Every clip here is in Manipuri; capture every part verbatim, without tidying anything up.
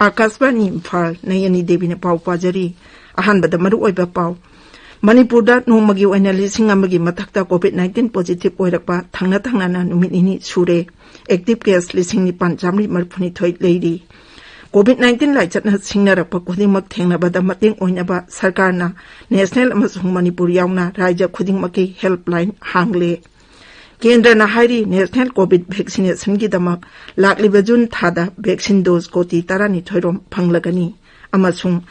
ꯑꯥꯀꯥꯁꯕꯥꯅꯤ ꯏꯝꯐꯥꯜ, ꯅꯌꯅꯤ ꯗꯦꯕꯤꯅ ꯄꯥꯎ ꯄꯥꯖꯔꯤ꯫ ꯑꯍꯥꯟꯕꯗ ꯃꯔꯨꯑꯣꯏꯕ ꯄꯥꯎ꯫ ꯃꯅꯤꯄꯨꯔꯗ ꯅꯣꯡꯃꯒꯤ ꯑꯣꯏꯅ ꯂꯤꯁꯤꯡ ꯑꯃꯒꯤ ꯃꯊꯛꯇ COVID nineteen positive ꯑꯣꯏꯔꯛꯄ ꯊꯪꯅ ꯊꯪꯅꯅ ꯅꯨꯃꯤꯠ ꯅꯤꯅꯤ ꯁꯨꯔꯦ꯫ Active case ꯂꯤꯁꯤꯡ ꯅꯤꯄꯥꯟ ꯆꯥꯃꯔꯤ ꯃꯔꯤꯐꯨꯅꯤꯊꯣꯏ ꯂꯩꯔꯤ꯫ COVID nineteen ꯂꯥꯏꯆꯠꯅ ꯁꯤꯡꯅꯔꯛꯄ ꯈꯨꯗꯤꯡꯃꯛ ꯊꯦꯡꯅꯕꯗ ꯃꯇꯦꯡ ꯑꯣꯏꯅꯕ ꯁꯔꯀꯥꯔꯅ ꯅꯦꯁꯅꯦꯜ ꯑꯃꯁꯨꯡ ꯃꯅꯤꯄꯨꯔ ꯌꯥꯎꯅ ꯔꯥꯏꯖ꯭ꯌ ꯈꯨꯗꯤꯡꯃꯛꯀꯤ helpline ꯍꯥꯡꯂꯦ꯫ ꯀꯦꯟꯗ꯭ꯔꯅ ꯍꯥꯏꯔꯤ, ꯅꯦꯁꯅꯦꯜ COVID vaccinationꯒꯤꯗꯃꯛ ꯂꯥꯛꯂꯤꯕ ꯖꯨꯟ ꯊꯥꯗ vaccine dose ꯀꯣꯇꯤ ꯇꯔꯥꯅꯤꯊꯣꯏ ꯔꯣꯝ ꯐꯪꯂꯒꯅꯤ꯫ ꯑꯃꯁꯨꯡ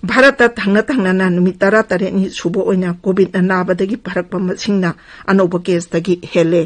ꯚꯥꯔꯠꯇ ꯊꯪꯅ ꯊꯪꯅꯅ ꯅꯨꯃꯤꯠ ꯇꯔꯥꯇꯔꯦꯠꯅꯤ ꯁꯨꯕ ꯑꯣꯏꯅ COVIDꯅ ꯅꯥꯕꯗꯒꯤ ꯐꯔꯛꯄ ꯃꯁꯤꯡꯅ ꯑꯅꯧꯕ caseꯇꯒꯤ ꯍꯦꯜꯂꯦ꯫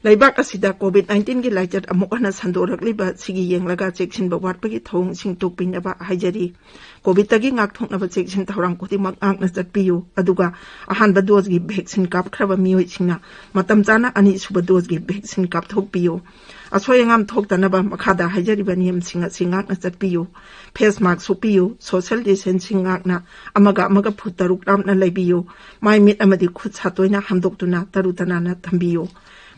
ꯂꯩꯕꯥꯛ ꯑꯁꯤꯗ COVID nineteenꯒꯤ ꯂꯥꯏꯆꯠ ꯑꯃꯨꯛ ꯍꯟꯅ ꯁꯟꯗꯣꯔꯛꯂꯤꯕ ꯁꯤꯒꯤ ꯌꯦꯡꯂꯒ ꯆꯦꯛꯁꯤꯟꯕ ꯋꯥꯠꯄꯒꯤ ꯊꯧꯑꯣꯡꯁꯤꯡ ꯇꯣꯛꯄꯤꯅꯕ ꯍꯥꯏꯖꯔꯤ꯫ COVIDꯇꯒꯤ ꯉꯥꯛꯊꯣꯛꯅꯕ ꯆꯦꯛꯁꯤꯟ ꯊꯧꯔꯥꯡ ꯈꯨꯗꯤꯡꯃꯛ ꯉꯥꯛꯅ ꯆꯠꯄꯤꯌꯨ, ꯑꯗꯨꯒ ꯑꯍꯥꯟꯕ doseꯀꯤ vaccine ꯀꯥꯞꯈ꯭ꯔꯕ ꯃꯤꯑꯣꯏꯁꯤꯡꯅ ꯃꯇꯝ ꯆꯥꯅ ꯑꯅꯤꯁꯨꯕ doseꯀꯤ vaccine ꯀꯥꯞꯊꯣꯛꯄꯤꯌꯨ꯫ ꯑꯁꯣꯏ ꯑꯉꯥꯝ ꯊꯣꯛꯇꯅꯕ ꯃꯈꯥꯗ ꯍꯥꯏꯖꯔꯤꯕ ꯅꯤꯌꯝꯁꯤꯡ ꯑꯁꯤ ꯉꯥꯛꯅ ꯆꯠꯄꯤꯌꯨ꯫ Face mask ꯎꯞꯄꯤꯌꯨ, social distancing ꯉꯥꯛꯅ ꯑꯃꯒ ꯑꯃꯒ ꯐꯨꯠ ꯇꯔꯨꯛ ꯂꯥꯞꯅ ꯂꯩꯕꯤꯌꯨ꯫ ꯃꯥꯏ ꯃꯤꯠ ꯑꯃꯗꯤ ꯈꯨꯠ ꯁꯥ ꯇꯣꯏꯅ ꯍꯥꯝꯗꯣꯛꯇꯨꯅ ꯇꯔꯨ ꯇꯅꯥꯟꯅ ꯊꯝꯕꯤꯌꯨ꯫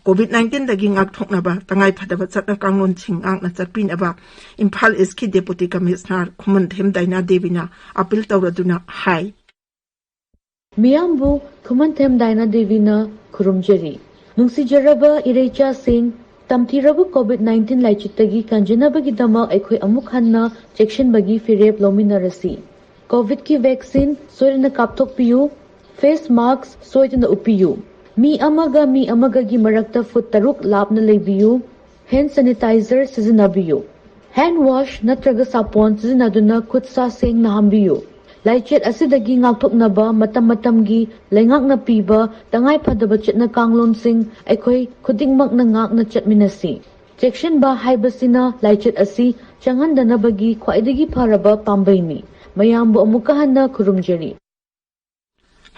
COVID nineteenꯗꯒꯤ ꯉꯥꯛꯊꯣꯛꯅꯕ ꯇꯉꯥꯏ ꯐꯗꯕ ꯆꯠꯅ ꯀꯥꯡꯂꯣꯟꯁꯤꯡ ꯉꯥꯛꯅ ꯆꯠꯄꯤꯅꯕ ꯏꯝꯐꯥꯜ ꯏꯁꯀꯤ Deputy Commissioner ꯈꯨꯃꯟꯊꯦꯝ ꯗꯥꯏꯅꯥ ꯗꯦꯕꯤꯅ appeal ꯇꯧꯔꯗꯨꯅ ꯍꯥꯏ꯫ ꯃꯤꯌꯥꯝꯕꯨ ꯈꯨꯃꯟꯊꯦꯝ ꯗꯥꯏꯅꯥ ꯗꯦꯕꯤꯅ ꯈꯨꯔꯨꯝꯖꯔꯤ꯫ ꯅꯨꯡꯁꯤꯖꯔꯕ ꯏꯔꯩꯆꯥꯁꯤꯡ, ꯇꯝꯊꯤꯔꯕ COVID nineteen ꯂꯥꯏꯆꯠꯇꯒꯤ ꯀꯟꯖꯅꯕꯒꯤꯗꯃꯛ ꯑꯩꯈꯣꯏ ꯑꯃꯨꯛ ꯍꯟꯅ ꯆꯦꯛꯁꯤꯟꯕꯒꯤ ꯐꯤꯔꯦꯞ ꯂꯧꯃꯤꯟꯅꯔꯁꯤ꯫ COVIDꯀꯤ vaccine ꯁꯣꯏꯗꯅ ꯀꯥꯞꯊꯣꯛꯄꯤꯌꯨ꯫ Face mask ꯁꯣꯏꯗꯅ ꯎꯞꯄꯤꯌꯨ꯫ ꯃꯤ ꯑꯃꯒ ꯃꯤ ꯑꯃꯒꯒꯤ ꯃꯔꯛꯇ ꯐꯨꯠ ꯇꯔꯨꯛ ꯂꯥꯞꯅ ꯂꯩꯕꯤꯌꯨ꯫ Hand sanitizer ꯁꯤꯖꯤꯟꯅꯕꯤꯌꯨ꯫ Hand wash ꯅꯠꯇ꯭ꯔꯒ ꯁꯥꯄꯣꯟ ꯁꯤꯖꯤꯟꯅꯗꯨꯅ ꯈꯨꯠ ꯁꯥ ꯁꯦꯡꯅ ꯍꯥꯝꯕꯤꯌꯨ꯫ ꯂꯥꯏꯆꯠ ꯑꯁꯤꯗꯒꯤ ꯉꯥꯛꯊꯣꯛꯅꯕ ꯃꯇꯝ ꯃꯇꯝꯒꯤ ꯂꯩꯉꯥꯛꯅ ꯄꯤꯕ ꯇꯉꯥꯏ ꯐꯗꯕ ꯆꯠꯅ ꯀꯥꯡꯂꯣꯟꯁꯤꯡ ꯑꯩꯈꯣꯏ ꯈꯨꯗꯤꯡꯃꯛꯅ ꯉꯥꯛꯅ ꯆꯠꯃꯤꯟꯅꯁꯤ꯫ ꯆꯦꯛꯁꯤꯟꯕ ꯍꯥꯏꯕꯁꯤꯅ ꯂꯥꯏꯆꯠ ꯑꯁꯤ ꯆꯪꯍꯟꯗꯅꯕꯒꯤ ꯈ꯭ꯋꯥꯏꯗꯒꯤ ꯐꯔꯕ ꯄꯥꯝꯕꯩꯅꯤ꯫ ꯃꯌꯥꯝꯕꯨ ꯑꯃꯨꯛꯀ ꯍꯟꯅ ꯈꯨꯔꯨꯝꯖꯔꯤ꯫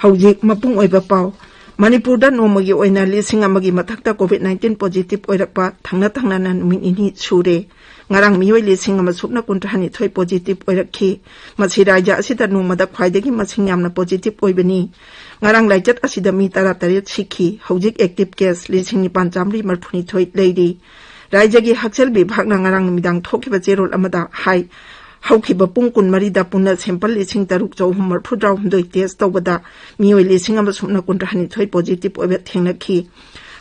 ꯍꯧꯖꯤꯛ ꯃꯄꯨꯡ ꯑꯣꯏꯕ ꯄꯥꯎ꯫ ꯃꯅꯤꯄꯨꯔꯗ ꯅꯣꯡꯃꯒꯤ ꯑꯣꯏꯅ ꯂꯤꯁꯤꯡ ꯑꯃꯒꯤ ꯃꯊꯛꯇ ꯀꯣꯚꯤꯗ ꯅꯥꯏꯟꯇꯤꯟ ꯄꯣꯖꯤꯇꯤꯚ ꯑꯣꯏꯔꯛꯄ ꯊꯪꯅ ꯊꯪꯅꯅ ꯅꯨꯃꯤꯠ ꯅꯤꯅꯤ ꯁꯨꯔꯦ꯫ ꯉꯔꯥꯡ ꯃꯤꯑꯣꯏ ꯂꯤꯁꯤꯡ ꯑꯃ ꯁꯨꯞꯅ ꯀꯨꯟꯊ꯭ꯔꯥꯅꯤꯊꯣꯏ ꯄꯣꯖꯤꯇꯤꯚ ꯑꯣꯏꯔꯛꯈꯤ꯫ ꯃꯁꯤ ꯔꯥꯖ꯭ꯌ ꯑꯁꯤꯗ ꯅꯣꯡꯃꯗ ꯈ꯭ꯋꯥꯏꯗꯒꯤ ꯃꯁꯤꯡ ꯌꯥꯝꯅ ꯄꯣꯖꯤꯇꯤꯚ ꯑꯣꯏꯕꯅꯤ꯫ ꯉꯔꯥꯡ ꯂꯥꯏꯆꯠ ꯑꯁꯤꯗ ꯃꯤ ꯇꯔꯥꯇꯔꯦꯠ ꯁꯤꯈꯤ꯫ ꯍꯧꯖꯤꯛ ꯑꯦꯛꯇꯤꯚ ꯀꯦꯁ ꯂꯤꯁꯤꯡ ꯅꯤꯄꯥꯟ ꯆꯥꯃꯔꯤ ꯃꯔꯤꯐꯨꯅꯤꯊꯣꯏ ꯂꯩꯔꯤ꯫ ꯔꯥꯖ꯭ꯌꯒꯤ ꯍꯛꯁꯦꯜ ꯕꯤꯚꯥꯒꯅ ꯉꯔꯥꯡ ꯅꯨꯃꯤꯗꯥꯡ ꯊꯣꯛꯈꯤꯕ ꯆꯦꯔꯣꯜ ꯑꯃꯗ ꯍꯥꯏ, ꯍꯧꯈꯤꯕ ꯄꯨꯡ ꯀꯨꯟꯃꯔꯤꯗ ꯄꯨꯟꯅ ꯁꯦꯝꯄꯜ ꯂꯤꯁꯤꯡ ꯇꯔꯨꯛ ꯆꯍꯨꯝ ꯃꯔꯤꯐꯨꯇꯔꯥꯍꯨꯝꯗꯣꯏ ꯇꯦꯁ ꯇꯧꯕꯗ ꯃꯤꯑꯣꯏ ꯂꯤꯁꯤꯡ ꯑꯃ ꯁꯨꯞꯅ ꯀꯨꯟꯊ꯭ꯔꯥꯅꯤꯊꯣꯏ ꯄꯣꯖꯤꯇꯤꯚ ꯑꯣꯏꯕ ꯊꯦꯡꯅꯈꯤ꯫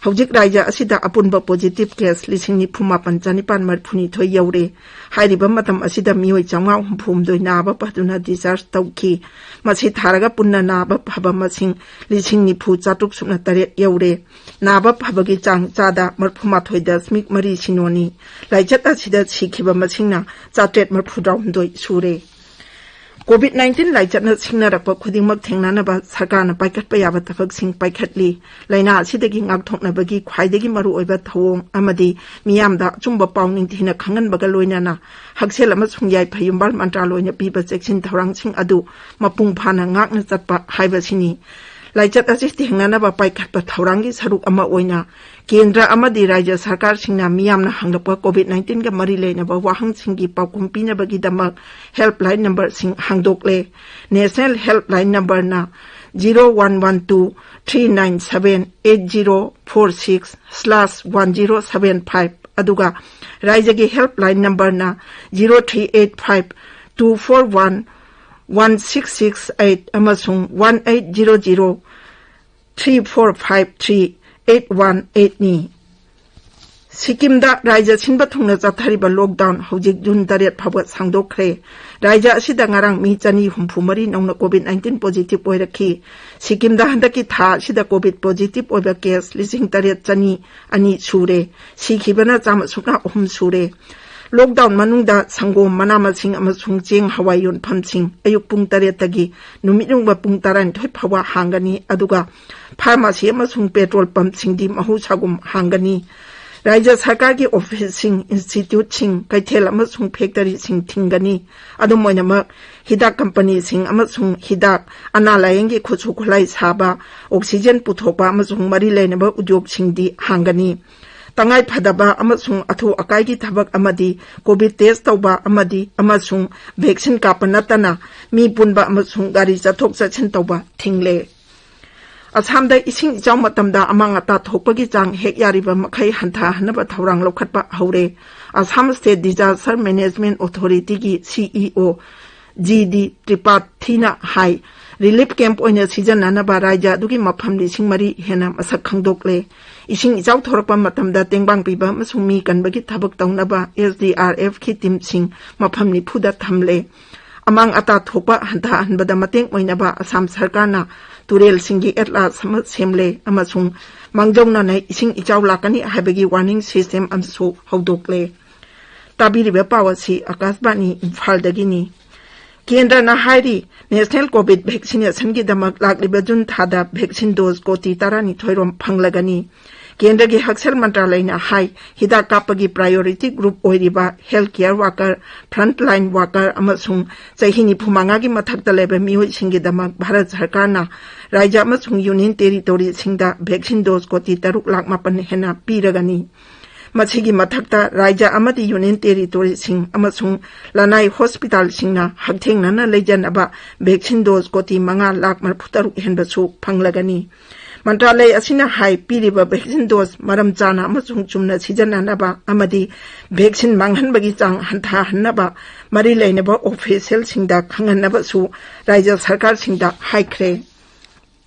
ꯍꯧꯖꯤꯛ ꯔꯥꯖ꯭ꯌ ꯑꯁꯤꯗ ꯑꯄꯨꯟꯕ ꯄꯣꯖꯤꯇꯤꯚ ꯀꯦꯁ ꯂꯤꯁꯤꯡ ꯅꯤꯐꯨ ꯃꯥꯄꯟ ꯆꯥꯅꯤꯄꯥꯟ ꯃꯔꯤꯐꯨꯅꯤꯊꯣꯏ ꯌꯧꯔꯦ꯫ ꯍꯥꯏꯔꯤꯕ ꯃꯇꯝ ꯑꯁꯤꯗ ꯃꯤꯑꯣꯏ ꯆꯥꯝꯃꯉꯥ ꯍꯨꯝꯐꯨꯍꯨꯝꯗꯣꯏ ꯅꯥꯕ ꯐꯗꯨꯅ ꯗꯤꯁꯆꯥꯔꯖ ꯇꯧꯈꯤ꯫ ꯃꯁꯤ ꯊꯥꯔꯒ ꯄꯨꯟꯅ ꯅꯥꯕ ꯐꯕ ꯃꯁꯤꯡ ꯂꯤꯁꯤꯡ ꯅꯤꯐꯨ ꯆꯥꯇ꯭ꯔꯨꯛ ꯁꯨꯞꯅ ꯇꯔꯦꯠ ꯌꯧꯔꯦ꯫ ꯅꯥꯕ ꯐꯕꯒꯤ ꯆꯥꯡ ꯆꯥꯗ ꯃꯔꯤꯐꯨꯃꯥꯊꯣꯏ ꯗꯁꯃꯤꯛ ꯃꯔꯤ ꯁꯤꯅꯣꯅꯤ꯫ ꯂꯥꯏꯆꯠ ꯑꯁꯤꯗ ꯁꯤꯈꯤꯕ ꯃꯁꯤꯡꯅ ꯆꯥꯇ꯭ꯔꯦꯠ ꯃꯔꯤꯐꯨꯇꯔꯥꯍꯨꯝꯗꯣꯏ ꯁꯨꯔꯦ꯫ ꯀꯣꯚꯤꯗ ꯅꯥꯏꯟꯇꯤꯟ ꯂꯥꯏꯆꯠꯅ ꯁꯤꯡꯅꯔꯛꯄ ꯈꯨꯗꯤꯡꯃꯛ ꯊꯦꯡꯅꯅꯕ ꯁꯔꯀꯥꯔꯅ ꯄꯥꯏꯈꯠꯄ ꯌꯥꯕ ꯊꯕꯛꯁꯤꯡ ꯄꯥꯏꯈꯠꯂꯤ꯫ ꯂꯥꯏꯅꯥ ꯑꯁꯤꯗꯒꯤ ꯉꯥꯛꯊꯣꯛꯅꯕꯒꯤ ꯈ꯭ꯋꯥꯏꯗꯒꯤ ꯃꯔꯨꯑꯣꯏꯕ ꯊꯧꯑꯣꯡ ꯑꯃꯗꯤ ꯃꯤꯌꯥꯝꯗ ꯑꯆꯨꯝꯕ ꯄꯥꯎ ꯅꯤꯡꯊꯤꯅ ꯈꯪꯍꯟꯕꯒ ꯂꯣꯏꯅꯅ ꯍꯛꯁꯦꯜ ꯑꯃꯁꯨꯡ ꯌꯥꯏꯐ ꯌꯨꯝꯕꯥꯜ ꯃꯟꯇ꯭ꯔꯥꯂꯣꯏꯅ ꯄꯤꯕ ꯆꯦꯛꯁꯤꯟ ꯊꯧꯔꯥꯡꯁꯤꯡ ꯑꯗꯨ ꯃꯄꯨꯡ ꯐꯥꯅ ꯉꯥꯛꯅ ꯆꯠꯄ ꯍꯥꯏꯕꯁꯤꯅꯤ꯫ ꯂꯥꯏꯆꯠ ꯑꯁꯤ ꯊꯦꯡꯅꯅꯕ ꯄꯥꯏꯈꯠꯄ ꯊꯧꯔꯥꯡꯒꯤ ꯁꯔꯨꯛ ꯑꯃ ꯑꯣꯏꯅ ꯀꯦꯟꯗ꯭ꯔ ꯑꯃꯗꯤ ꯔꯥꯖ꯭ꯌ ꯁꯔꯀꯥꯔꯁꯤꯡꯅ ꯃꯤꯌꯥꯝꯅ ꯍꯪꯂꯛꯄ ꯀꯣꯚꯤꯗ ꯅꯥꯏꯟꯇꯤꯟꯒ ꯃꯔꯤ ꯂꯩꯅꯕ ꯋꯥꯍꯪꯁꯤꯡꯒꯤ ꯄꯥꯎꯈꯨꯝ ꯄꯤꯅꯕꯒꯤꯗꯃꯛ ꯍꯦꯜꯞꯂꯥꯏꯟ ꯅꯝꯕꯔꯁꯤꯡ ꯍꯥꯡꯗꯣꯛꯂꯦ꯫ ꯅꯦꯁꯅꯦꯜ ꯍꯦꯜꯞꯂꯥꯏꯟ ꯅꯝꯕꯔꯅ zero one one two three nine seven eight zero four six slash one zero seven five, ꯑꯗꯨꯒ ꯔꯥꯖ꯭ꯌꯒꯤ ꯍꯦꯜꯞꯂꯥꯏꯟ ꯅꯝꯕꯔꯅ zero three eight five two four one one six six eight ꯑꯃꯁꯨꯡ one eight zero zero three four five three eight one ꯑꯩꯠꯅꯤ꯫ ꯁꯤꯛꯀꯤꯝꯗ ꯔꯥꯖ꯭ꯌ ꯁꯤꯟꯕ ꯊꯨꯡꯅ ꯆꯠꯊꯔꯤꯕ ꯂꯣꯛꯗꯥꯎꯟ ꯍꯧꯖꯤꯛ ꯖꯨꯟ ꯇꯔꯦꯠ ꯐꯥꯎꯕ ꯁꯥꯡꯗꯣꯛꯈ꯭ꯔꯦ꯫ ꯔꯥꯖ꯭ꯌ ꯑꯁꯤꯗ ꯉꯔꯥꯡ ꯃꯤ ꯆꯅꯤ ꯍꯨꯝꯐꯨ ꯃꯔꯤ ꯅꯧꯅ ꯀꯣꯚꯤꯗ ꯅꯥꯏꯟꯇꯤꯟ ꯄꯣꯖꯤꯇꯤꯚ ꯑꯣꯏꯔꯛꯈꯤ꯫ ꯁꯤꯛꯀꯤꯝꯗ ꯍꯟꯗꯛꯀꯤ ꯊꯥ ꯑꯁꯤꯗ ꯀꯣꯚꯤꯗ ꯄꯣꯖꯤꯇꯤꯚ ꯑꯣꯏꯕ ꯀꯦꯁ ꯂꯤꯁꯤꯡ ꯇꯔꯦꯠ ꯆꯅꯤ ꯑꯅꯤ ꯁꯨꯔꯦ꯫ ꯁꯤꯈꯤꯕꯅ ꯆꯥꯝꯃ ꯁꯨꯞꯅ ꯑꯍꯨꯝ ꯁꯨꯔꯦ꯫ ꯂꯣꯛꯗꯥꯎꯟ ꯃꯅꯨꯡꯗ ꯁꯪꯒꯣꯝ, ꯃꯅꯥ ꯃꯁꯤꯡ ꯑꯃꯁꯨꯡ ꯆꯦꯡ ꯍꯋꯥꯏ ꯌꯣꯟꯐꯝꯁꯤꯡ ꯑꯌꯨꯛ ꯄꯨꯡ ꯇꯔꯦꯠꯇꯒꯤ ꯅꯨꯃꯤꯠ ꯌꯨꯡꯕ ꯄꯨꯡ ꯇꯔꯥꯅꯤꯊꯣꯏ ꯐꯥꯎꯕ ꯍꯥꯡꯒꯅꯤ, ꯑꯗꯨꯒ ꯐꯥꯔꯃꯥꯁꯤ ꯑꯃꯁꯨꯡ ꯄꯦꯇ꯭ꯔꯣꯜ ꯄꯝꯞꯁꯤꯡꯗꯤ ꯃꯍꯧꯁꯥꯒꯨꯝ ꯍꯥꯡꯒꯅꯤ꯫ ꯔꯥꯖ꯭ꯌ ꯁꯔꯀꯥꯔꯒꯤ ꯑꯣꯐꯤꯁꯁꯤꯡ, ꯏꯟꯁꯇꯤꯇ꯭ꯌꯨꯠꯁꯤꯡ, ꯀꯩꯊꯦꯜ ꯑꯃꯁꯨꯡ ꯐꯦꯛꯇꯔꯤꯁꯤꯡ ꯊꯤꯡꯒꯅꯤ꯫ ꯑꯗꯨꯝ ꯑꯣꯏꯅꯃꯛ, ꯍꯤꯗꯥꯛ ꯀꯝꯄꯅꯤꯁꯤꯡ ꯑꯃꯁꯨꯡ ꯍꯤꯗꯥꯛ, ꯑꯅꯥ ꯂꯥꯌꯦꯡꯒꯤ ꯈꯨꯠꯁꯨ ꯈꯨꯠꯂꯥꯏ ꯁꯥꯕ, ꯑꯣꯛꯁꯤꯖꯦꯟ ꯄꯨꯊꯣꯛꯄ ꯑꯃꯁꯨꯡ ꯃꯔꯤ ꯂꯩꯅꯕ ꯎꯗ꯭ꯌꯣꯒꯁꯤꯡꯗꯤ ꯍꯥꯡꯒꯅꯤ꯫ ꯇꯉꯥꯏ ꯐꯗꯕ ꯑꯃꯁꯨꯡ ꯑꯊꯨ ꯑꯀꯥꯏꯒꯤ ꯊꯕꯛ ꯑꯃꯗꯤ ꯀꯣꯚꯤꯗ ꯇꯦꯁ ꯇꯧꯕ ꯑꯃꯗꯤ ꯑꯃꯁꯨꯡ ꯚꯦꯛꯁꯤꯟ ꯀꯥꯞꯄ ꯅꯠꯇꯅ ꯃꯤ ꯄꯨꯟꯕ ꯑꯃꯁꯨꯡ ꯒꯥꯔꯤ ꯆꯠꯊꯣꯛ ꯆꯠꯁꯤꯟ ꯇꯧꯕ ꯊꯤꯡꯂꯦ꯫ ꯑꯁꯥꯝꯗ ꯏꯁꯤꯡ ꯏꯆꯥꯎ ꯃꯇꯝꯗ ꯑꯃꯥꯡ ꯑꯇꯥ ꯊꯣꯛꯄꯒꯤ ꯆꯥꯡ ꯍꯦꯛ ꯌꯥꯔꯤꯕ ꯃꯈꯩ ꯍꯟꯊꯍꯟꯅꯕ ꯊꯧꯔꯥꯡ ꯂꯧꯈꯠꯄ ꯍꯧꯔꯦ꯫ ꯑꯁꯥꯝ ꯁ꯭ꯇꯦꯠ ꯗꯤꯖꯥꯁꯇꯔ ꯃꯦꯅꯦꯖꯃꯦꯟ ꯑꯣꯊꯣꯔꯤꯇꯤꯒꯤ ꯁꯤꯏꯑꯣ ꯖꯤ ꯗꯤ ꯇ꯭ꯔꯤꯄꯥꯊꯤꯅ ꯍꯥꯏ, ꯔꯤꯂꯤꯐ ꯀꯦꯝꯞ ꯑꯣꯏꯅ ꯁꯤꯖꯤꯟꯅꯅꯕ ꯔꯥꯖ꯭ꯌ ꯑꯗꯨꯒꯤ ꯃꯐꯝ ꯂꯤꯁꯤꯡ ꯃꯔꯤ ꯍꯦꯟꯅ ꯃꯁꯛ ꯈꯪꯗꯣꯛꯂꯦ꯫ ꯏꯁꯤꯡ ꯏꯆꯥꯎ ꯊꯣꯔꯛꯄ ꯃꯇꯝꯗ ꯇꯦꯡꯕꯥꯡ ꯄꯤꯕ ꯑꯃꯁꯨꯡ ꯃꯤ ꯀꯟꯕꯒꯤ ꯊꯕꯛ ꯇꯧꯅꯕ ꯑꯦꯁ ꯗꯤ ꯑꯥꯔ ꯑꯦꯐꯀꯤ ꯇꯤꯝꯁꯤꯡ ꯃꯐꯝ ꯅꯤꯐꯨꯗ ꯊꯝꯂꯦ꯫ ꯑꯃꯥꯡ ꯑꯇꯥ ꯊꯣꯛꯄ ꯍꯟꯊꯍꯟꯕꯗ ꯃꯇꯦꯡ ꯑꯣꯏꯅꯕ ꯑꯁꯥꯝ ꯁꯔꯀꯥꯔꯅ ꯇꯨꯔꯦꯜꯁꯤꯡꯒꯤ ꯑꯦꯠꯂꯥꯁ ꯑꯃ ꯁꯦꯝꯂꯦ ꯑꯃꯁꯨꯡ ꯃꯥꯡꯖꯧꯅꯅ ꯏꯁꯤꯡ ꯏꯆꯥꯎ ꯂꯥꯛꯀꯅꯤ ꯍꯥꯏꯕꯒꯤ ꯋꯥꯔꯅꯤꯡ ꯁꯤꯁꯇꯦꯝ ꯑꯃꯁꯨ ꯍꯧꯗꯣꯛꯂꯦ꯫ ꯇꯥꯕꯤꯔꯤꯕ ꯄꯥꯎ ꯑꯁꯤ ꯑꯀꯥꯁꯕꯥꯅꯤ ꯏꯝꯐꯥꯜꯗꯒꯤꯅꯤ꯫ ꯀꯦꯟꯗ꯭ꯔꯅ ꯍꯥꯏꯔꯤ, ꯅꯦꯁꯅꯦꯜ ꯀꯣꯚꯤꯗ ꯚꯦꯛꯁꯤꯅꯦꯁꯟꯒꯤꯗꯃꯛ ꯂꯥꯛꯂꯤꯕ ꯖꯨꯟ ꯊꯥꯗ ꯚꯦꯛꯁꯤꯟ ꯗꯣꯁ ꯀꯣꯇꯤ ꯇꯔꯥꯅꯤꯊꯣꯏ ꯔꯣꯝ ꯐꯪꯂꯒꯅꯤ꯫ ꯀꯦꯟꯗ꯭ꯔꯒꯤ ꯍꯛꯁꯦꯜ ꯃꯟꯇ꯭ꯔꯥꯂꯌꯅ ꯍꯥꯏ, ꯍꯤꯗꯥꯛ ꯀꯥꯞꯄꯒꯤ ꯄ꯭ꯔꯥꯏꯌꯣꯔꯤꯇꯤ ꯒ꯭ꯔꯨꯞ ꯑꯣꯏꯔꯤꯕ health care worker, front line worker ꯑꯃꯁꯨꯡ ꯆꯍꯤ ꯅꯤꯐꯨ ꯃꯉꯥꯒꯤ ꯃꯊꯛꯇ ꯂꯩꯕ ꯃꯤꯑꯣꯏꯁꯤꯡꯒꯤꯗꯃꯛ ꯚꯥꯔꯠ ꯁꯔꯀꯥꯔꯅ ꯔꯥꯖ꯭ꯌ ꯑꯃꯁꯨꯡ ꯌꯨꯅꯤꯌꯟ ꯇꯦꯔꯤꯇꯣꯔꯤꯁꯤꯡꯗ ꯚꯦꯛꯁꯤꯟ ꯗꯣꯁ ꯀꯣꯇꯤ ꯇꯔꯨꯛ ꯂꯥꯈ ꯃꯥꯄꯟ ꯍꯦꯟꯅ ꯄꯤꯔꯒꯅꯤ꯫ ꯃꯁꯤꯒꯤ ꯃꯊꯛꯇ ꯔꯥꯖ꯭ꯌ ꯑꯃꯗꯤ ꯌꯨꯅꯤꯌꯟ ꯇꯦꯔꯤꯇꯣꯔꯤꯁꯤꯡ ꯑꯃꯁꯨꯡ ꯂꯅꯥꯏ ꯍꯣꯁꯄꯤꯇꯥꯜꯁꯤꯡꯅ ꯍꯛꯊꯦꯡꯅꯅ ꯂꯩꯖꯅꯕ ꯚꯦꯛꯁꯤꯟ ꯗꯣꯁ ꯀꯣꯇꯤ ꯃꯉꯥ ꯂꯥꯈ ꯃꯔꯤꯐꯨ ꯇꯔꯨꯛ ꯍꯦꯟꯕꯁꯨ ꯐꯪꯂꯒꯅꯤ꯫ ꯃꯟꯇ꯭ꯔꯥꯂꯌ ꯑꯁꯤꯅ ꯍꯥꯏ, ꯄꯤꯔꯤꯕ ꯚꯦꯛꯁꯤꯟ ꯗꯣꯁ ꯃꯔꯝ ꯆꯥꯅ ꯑꯃꯁꯨꯡ ꯆꯨꯝꯅ ꯁꯤꯖꯤꯟꯅꯅꯕ ꯑꯃꯗꯤ ꯚꯦꯛꯁꯤꯟ ꯃꯥꯡꯍꯟꯕꯒꯤ ꯆꯥꯡ ꯍꯟꯊꯍꯟꯅꯕ ꯃꯔꯤ ꯂꯩꯅꯕ ꯑꯣꯐꯤꯁꯤꯌꯦꯜꯁꯤꯡꯗ ꯈꯪꯍꯟꯅꯕꯁꯨ ꯔꯥꯖ꯭ꯌ ꯁꯔꯀꯥꯔꯁꯤꯡꯗ ꯍꯥꯏꯈ꯭ꯔꯦ꯫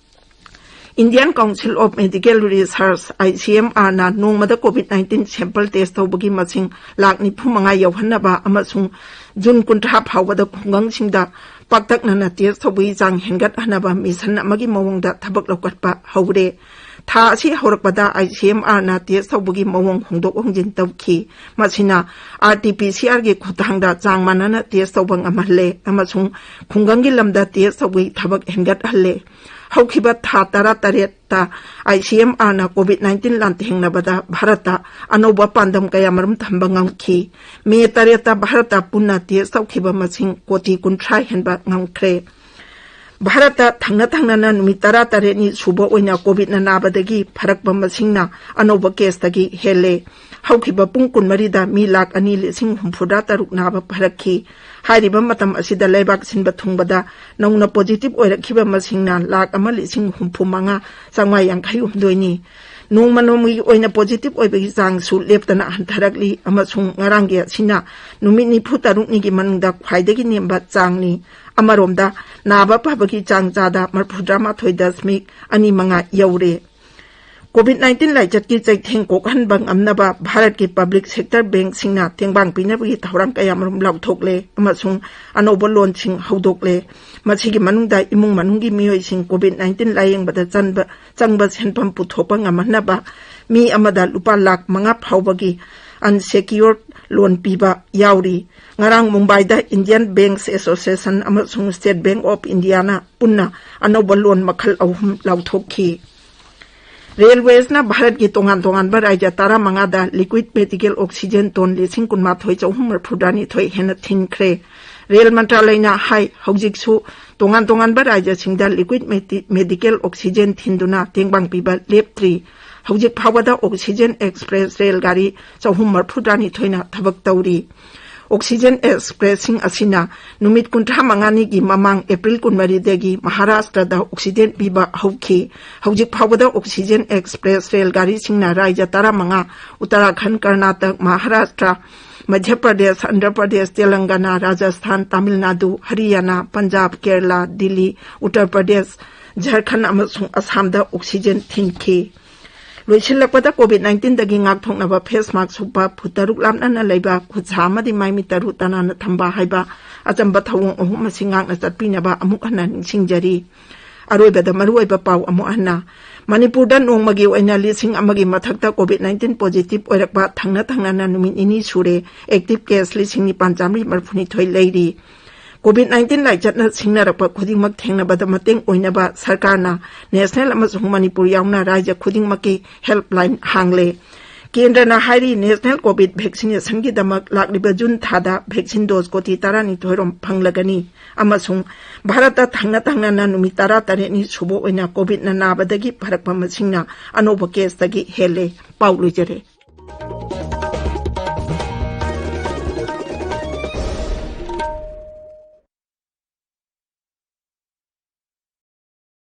Indian Council of Medical Research, I C M ꯑꯥꯔꯅ ꯅꯣꯡꯃꯗ ꯀꯣꯚꯤꯗ ꯅꯥꯏꯟꯇꯤꯟ ꯁꯦꯝꯄꯜ ꯇꯦꯁ ꯇꯧꯕꯒꯤ ꯃꯁꯤꯡ ꯂꯥꯈ ꯅꯤꯐꯨ ꯃꯉꯥ ꯌꯧꯍꯟꯅꯕ ꯑꯃꯁꯨꯡ ꯖꯨꯟ ꯀꯨꯟꯊ꯭ꯔꯥ ꯐꯥꯎꯕꯗ ꯈꯨꯡꯒꯪꯁꯤꯡꯗ ꯄꯥꯛꯇꯛꯅꯅ ꯇꯦꯁ ꯇꯧꯕꯒꯤ ꯆꯥꯡ ꯍꯦꯟꯒꯠꯍꯟꯅꯕ ꯃꯤꯁꯟ ꯑꯃꯒꯤ ꯃꯑꯣꯡꯗ ꯊꯕꯛ ꯂꯧꯈꯠꯄ ꯍꯧꯔꯦ꯫ ꯊꯥ ꯑꯁꯤ ꯍꯧꯔꯛꯄꯗ ꯑꯥꯏ ꯁꯤ ꯑꯦꯝ ꯑꯥꯔꯅ ꯇꯦꯁ ꯇꯧꯕꯒꯤ ꯃꯑꯣꯡ ꯍꯣꯡꯗꯣꯛ ꯍꯣꯡꯖꯤꯟ ꯇꯧꯈꯤ꯫ ꯃꯁꯤꯅ ꯑꯥꯔ ꯇꯤ ꯄꯤ ꯁꯤ ꯑꯥꯔꯒꯤ ꯈꯨꯠꯊꯥꯡꯗ ꯆꯥꯡ ꯃꯥꯟꯅꯅ ꯇꯦꯁ ꯇꯧꯕ ꯉꯝꯍꯜꯂꯦ ꯑꯃꯁꯨꯡ ꯈꯨꯡꯒꯪꯒꯤ ꯂꯝꯗ ꯇꯦꯁ ꯇꯧꯕꯒꯤ ꯊꯕꯛ ꯍꯦꯟꯒꯠꯍꯜꯂꯦ꯫ ꯍꯧꯈꯤꯕ ꯊꯥ ꯇꯔꯥꯇꯔꯦꯠꯇ ICMRꯅ COVID nineteen ꯂꯥꯟꯊꯦꯡꯅꯕꯗ ꯚꯥꯔꯠꯇ ꯑꯅꯧꯕ ꯄꯥꯟꯗꯝ ꯀꯌꯥꯃꯔꯨꯝ ꯊꯝꯕ ꯉꯝꯈꯤ꯫ ꯃꯦ ꯇꯔꯦꯠꯇ ꯚꯥꯔꯠꯇ ꯄꯨꯟꯅ test ꯇꯧꯈꯤꯕ ꯃꯁꯤꯡ ꯀꯣꯇꯤ ꯀꯨꯟꯊ꯭ꯔꯥ ꯍꯦꯟꯕ ꯉꯝꯈ꯭ꯔꯦ꯫ ꯚꯥꯔꯠꯇ ꯊꯪꯅ ꯊꯪꯅꯅ ꯅꯨꯃꯤꯠ ꯇꯔꯥꯇꯔꯦꯠꯅꯤ ꯁꯨꯕ ꯑꯣꯏꯅ COVIDꯅ ꯅꯥꯕꯗꯒꯤ ꯐꯔꯛꯄ ꯃꯁꯤꯡꯅ ꯑꯅꯧꯕ caseꯇꯒꯤ ꯍꯦꯜꯂꯦ꯫ ꯍꯧꯈꯤꯕ ꯄꯨꯡ ꯀꯨꯟꯃꯔꯤꯗ ꯃꯤ ꯂꯥꯈ ꯑꯅꯤ ꯂꯤꯁꯤꯡ ꯍꯨꯝꯐꯨꯇꯔꯥ ꯇꯔꯨꯛ ꯅꯥꯕ ꯐꯔꯛꯈꯤ꯫ ꯍꯥꯏꯔꯤꯕ ꯃꯇꯝ ꯑꯁꯤꯗ ꯂꯩꯕꯥꯛ ꯁꯤꯟꯕ ꯊꯨꯡꯕꯗ ꯅꯧꯅ positive ꯑꯣꯏꯔꯛꯈꯤꯕ ꯃꯁꯤꯡꯅ ꯂꯥꯈ ꯑꯃ ꯂꯤꯁꯤꯡ ꯍꯨꯝꯐꯨ ꯃꯉꯥ ꯆꯥꯝꯃꯉꯥ ꯌꯥꯡꯈꯩ ꯍꯨꯝꯗꯣꯏꯅꯤ꯫ ꯅꯣꯡꯃ ꯅꯣꯡꯃꯒꯤ ꯑꯣꯏꯅ positive ꯑꯣꯏꯕꯒꯤ ꯆꯥꯡꯁꯨ ꯂꯦꯞꯇꯅ ꯍꯟꯊꯔꯛꯂꯤ ꯑꯃꯁꯨꯡ ꯉꯔꯥꯡꯒꯤ ꯑꯁꯤꯅ ꯅꯨꯃꯤꯠ ꯅꯤꯐꯨ ꯇꯔꯨꯛꯅꯤꯒꯤ ꯃꯅꯨꯡꯗ ꯈ꯭ꯋꯥꯏꯗꯒꯤ ꯅꯦꯝꯕ ꯆꯥꯡꯅꯤ꯫ ꯑꯃꯔꯣꯝꯗ, ꯅꯥꯕ ꯐꯕꯒꯤ ꯆꯥꯡ ꯆꯥꯗ ꯃꯔꯤꯐꯨꯇꯔꯥꯃꯥꯊꯣꯏ ꯗꯁꯃꯤꯛ ꯑꯅꯤ ꯃꯉꯥ ꯌꯧꯔꯦ꯫ COVID nineteen ꯂꯥꯏꯆꯠꯀꯤ ꯆꯩꯊꯦꯡ ꯀꯣꯛꯍꯟꯕ ꯉꯝꯅꯕ ꯚꯥꯔꯠꯀꯤ public sector bankꯁꯤꯡꯅ ꯇꯦꯡꯕꯥꯡ ꯄꯤꯅꯕꯒꯤ ꯊꯧꯔꯥꯡ ꯀꯌꯥꯃꯔꯨꯝ ꯂꯥꯎꯊꯣꯛꯂꯦ ꯑꯃꯁꯨꯡ ꯑꯅꯧꯕ loanꯁꯤꯡ ꯍꯧꯗꯣꯛꯂꯦ꯫ ꯃꯁꯤꯒꯤ ꯃꯅꯨꯡꯗ ꯏꯃꯨꯡ ꯃꯅꯨꯡꯒꯤ ꯃꯤꯑꯣꯏꯁꯤꯡ COVID nineteen ꯂꯥꯌꯦꯡꯕꯗ ꯆꯟꯕ, ꯆꯪꯕ ꯁꯦꯟꯐꯝ ꯄꯨꯊꯣꯛꯄ ꯉꯝꯍꯟꯅꯕ ꯃꯤ ꯑꯃꯗ ꯂꯨꯄꯥ ꯂꯥꯈ ꯃꯉꯥ ꯐꯥꯎꯕꯒꯤ unsecured loan ꯄꯤꯕ ꯌꯥꯎꯔꯤ꯫ ꯉꯔꯥꯡ ꯃꯨꯝꯕꯥꯏꯗ Indian Banks Association ꯑꯃꯁꯨꯡ State Bank of Indiaꯅ ꯄꯨꯟꯅ ꯑꯅꯧꯕ loan ꯃꯈꯜ ꯑꯍꯨꯝ ꯂꯥꯎꯊꯣꯛꯈꯤ꯫ Railwaysꯅ ꯚꯥꯔꯠꯀꯤ ꯇꯣꯉꯥꯟ ꯇꯣꯉꯥꯟꯕ ꯔꯥꯖ꯭ꯌ ꯇꯔꯥꯃꯉꯥꯗ liquid medical oxygen ton ꯂꯤꯁꯤꯡ ꯀꯨꯟꯃꯥꯊꯣꯏ ꯆꯍꯨꯝ ꯃꯔꯤꯐꯨꯇꯔꯥꯅꯤꯊꯣꯏ ꯍꯦꯟꯅ ꯊꯤꯟꯈ꯭ꯔꯦ꯫ Rail ꯃꯟꯇ꯭ꯔꯥꯂꯌꯅ ꯍꯥꯏ, ꯍꯧꯖꯤꯛꯁꯨ ꯇꯣꯉꯥꯟ ꯇꯣꯉꯥꯟꯕ ꯔꯥꯖ꯭ꯌꯁꯤꯡꯗ liquid medi-, medical oxygen ꯊꯤꯟꯗꯨꯅ ꯇꯦꯡꯕꯥꯡ ꯄꯤꯕ ꯂꯦꯞꯇ꯭ꯔꯤ꯫ ꯍꯧꯖꯤꯛ ꯐꯥꯎꯕꯗ oxygen express ꯔꯦꯜ ꯒꯥꯔꯤ ꯆꯍꯨꯝ ꯃꯔꯤꯐꯨꯇꯔꯥꯅꯤꯊꯣꯏꯅ ꯊꯕꯛ ꯇꯧꯔꯤ꯫ Oxygen expressꯁꯤꯡ ꯑꯁꯤꯅ ꯅꯨꯃꯤꯠ ꯀꯨꯟꯊ꯭ꯔꯥ ꯃꯉꯥꯅꯤꯒꯤ ꯃꯃꯥꯡ ꯑꯦꯄ꯭ꯔꯤꯜ ꯀꯨꯟꯃꯔꯤꯗꯒꯤ ꯃꯍꯥꯔꯥꯁꯇ꯭ꯔꯗ oxygen ꯄꯤꯕ ꯍꯧꯈꯤ꯫ ꯍꯧꯖꯤꯛ ꯐꯥꯎꯕꯗ oxygen express ꯔꯦꯜ ꯒꯥꯔꯤꯁꯤꯡꯅ ꯔꯥꯖ꯭ꯌ ꯇꯔꯥꯃꯉꯥ, ꯎꯠꯇꯔꯥꯈꯟꯗ, ꯀꯔꯅꯥꯇꯛ, ꯃꯍꯥꯔꯥꯁꯇ꯭ꯔ, ꯃꯙ꯭ꯌ ꯄ꯭ꯔꯗꯦꯁ, ꯑꯟꯙ꯭ꯔ ꯄ꯭ꯔꯗꯦꯁ, ꯇꯦꯂꯪꯒꯅꯥ, ꯔꯥꯖꯁꯊꯥꯟ, ꯇꯥꯃꯤꯜ ꯅꯥꯗꯨ, ꯍꯔꯤꯌꯥꯅꯥ, ꯄꯟꯖꯥꯕ, ꯀꯦꯔꯂꯥ, ꯗꯤꯜꯂꯤ, ꯎꯠꯇꯔ ꯄ꯭ꯔꯗꯦꯁ, ꯖꯔꯈꯟꯗ ꯑꯃꯁꯨꯡ ꯑꯁꯥꯝꯗ oxygen ꯊꯤꯟꯈꯤ꯫ ꯂꯣꯏꯁꯤꯜꯂꯛꯄꯗ, COVID nineteenꯗꯒꯤ ꯉꯥꯛꯊꯣꯛꯅꯕ face mask ꯎꯞꯄ, ꯐꯨꯠ ꯇꯔꯨꯛ ꯂꯥꯞꯅꯅ ꯂꯩꯕ, ꯈꯨꯠ ꯁꯥ ꯑꯃꯗꯤ ꯃꯥꯏ ꯃꯤꯠ ꯇꯔꯨ ꯇꯅꯥꯟꯅ ꯊꯝꯕ ꯍꯥꯏꯕ ꯑꯆꯝꯕ ꯊꯧꯑꯣꯡ ꯑꯍꯨꯝ ꯑꯁꯤ ꯉꯥꯛꯅ ꯆꯠꯄꯤꯅꯕ ꯑꯃꯨꯛ ꯍꯟꯅ ꯅꯤꯡꯁꯤꯡꯖꯔꯤ꯫ ꯑꯔꯣꯏꯕꯗ ꯃꯔꯨꯑꯣꯏꯕ ꯄꯥꯎ ꯑꯃꯨꯛ ꯍꯟꯅ꯫ ꯃꯅꯤꯄꯨꯔꯗ ꯅꯣꯡꯃꯒꯤ ꯑꯣꯏꯅ ꯂꯤꯁꯤꯡ ꯑꯃꯒꯤ ꯃꯊꯛꯇ COVID nineteen positive ꯑꯣꯏꯔꯛꯄ ꯊꯪꯅ ꯊꯪꯅꯅ ꯅꯨꯃꯤꯠ ꯅꯤꯅꯤ ꯁꯨꯔꯦ꯫ Active case ꯂꯤꯁꯤꯡ ꯅꯤꯄꯥꯟ ꯆꯥꯝꯃꯔꯤ ꯃꯔꯤꯐꯨꯅꯤꯊꯣꯏ ꯂꯩꯔꯤ꯫ ꯀꯣꯚꯤꯗ ꯅꯥꯏꯟꯇꯤꯟ ꯂꯥꯏꯆꯠꯅ ꯁꯤꯡꯅꯔꯛꯄ ꯈꯨꯗꯤꯡꯃꯛ ꯊꯦꯡꯅꯕꯗ ꯃꯇꯦꯡ ꯑꯣꯏꯅꯕ ꯁꯔꯀꯥꯔꯅ ꯅꯦꯁꯅꯦꯜ ꯑꯃꯁꯨꯡ ꯃꯅꯤꯄꯨꯔ ꯌꯥꯎꯅ ꯔꯥꯖ꯭ꯌ ꯈꯨꯗꯤꯡꯃꯛꯀꯤ ꯍꯦꯜꯞꯂꯥꯏꯟ ꯍꯥꯡꯂꯦ꯫ ꯀꯦꯟꯗ꯭ꯔꯅ ꯍꯥꯏꯔꯤ, ꯅꯦꯁꯅꯦꯜ ꯀꯣꯚꯤꯗ ꯚꯦꯛꯁꯤꯅꯦꯁꯟꯒꯤꯗꯃꯛ ꯂꯥꯛꯂꯤꯕ ꯖꯨꯟ ꯊꯥꯗ ꯚꯦꯛꯁꯤꯟ ꯗꯣꯁ ꯀꯣꯇꯤ ꯇꯔꯥꯅꯤꯊꯣꯏ ꯔꯣꯝ ꯐꯪꯂꯒꯅꯤ ꯑꯃꯁꯨꯡ ꯚꯥꯔꯠꯇ ꯊꯪꯅ ꯊꯪꯅꯅ ꯅꯨꯃꯤꯠ ꯇꯔꯥꯇꯔꯦꯠꯅꯤ ꯁꯨꯕ ꯑꯣꯏꯅ ꯀꯣꯚꯤꯗꯅ ꯅꯥꯕꯗꯒꯤ ꯐꯔꯛꯄ ꯃꯁꯤꯡꯅ ꯑꯅꯧꯕ ꯀꯦꯁꯇꯒꯤ ꯍꯦꯜꯂꯦ꯫ ꯄꯥꯎ ꯂꯣꯏꯖꯔꯦ꯫